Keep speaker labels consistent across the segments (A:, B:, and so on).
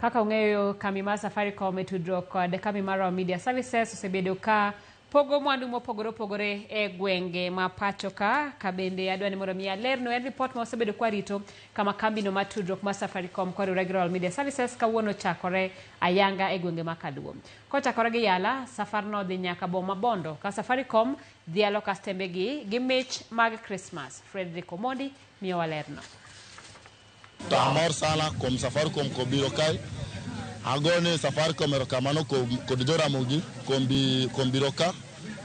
A: Kaka ung'eyo, kambi mar Safaricom e tudruok kod kambi mar Royal Media Services osebedo ka pogo mwandu mopogore opogore e gwenge ma pacho ka. Ka bende adwa ni mondo mi alernu en ripot ma wasebedo kwarito kama kambino mar tudruok mar Safaricom koriwore gi Royal Media Services kawuono chakore ayanga e gwenge ma Kaluo. Kochakore gi Yala, safarno dhi nyaka boma Bondo ka Safaricom dhialo kastembegi gi mich mag Krismas. Fredrick Omondi miyowa lerno.
B: To amor sana kuom Safaricom kobiro kae. Agone Safaricom erokamano kod Joramogi kuom biro ka.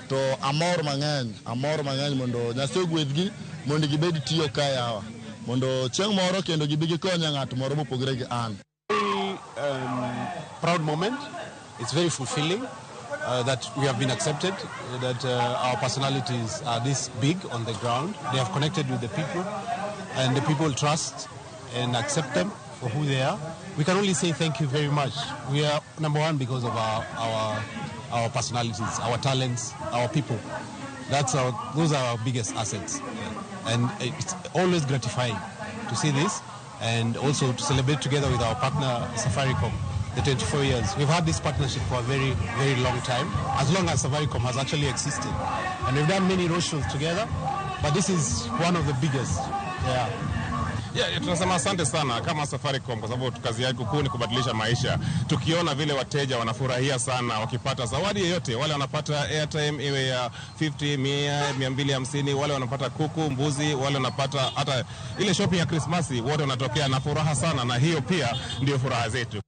B: To amor mang'eny, amor mang'eny mondo Nyasaye ogwedhgi mondo gibed tiyo ka yawa. Mondo chieng' moro kendo gibi gikonye ng'at moro mopogre gi an.
C: Very proud moment. It's very fulfilling that we have been accepted, that our personalities are this big on the ground. They have connected with the people, and the people trust and accept them for who they are. We can only say thank you very much. We are number one because of our personalities, our talents, our people. Those are our biggest assets. And it's always gratifying to see this and also to celebrate together with our partner Safaricom, the 24 years. We've had this partnership for a very, very long time, as long as Safaricom has actually existed. And we've done many roadshows together, but this is one of the biggest. Yeah.
D: Yeah, tunasema asante sana kama Safaricom kwa sababu kazi yake kuu ni kubadilisha maisha. Tukiona vile wateja wanafurahia sana wakipata zawadi yoyote, wale wanapata airtime iwe ya 50, 100, 250, wale wanapata kuku, mbuzi, wale wanapata hata ile shopping ya Krismasi, wote wanatokea na furaha sana, na hiyo pia ndio furaha zetu.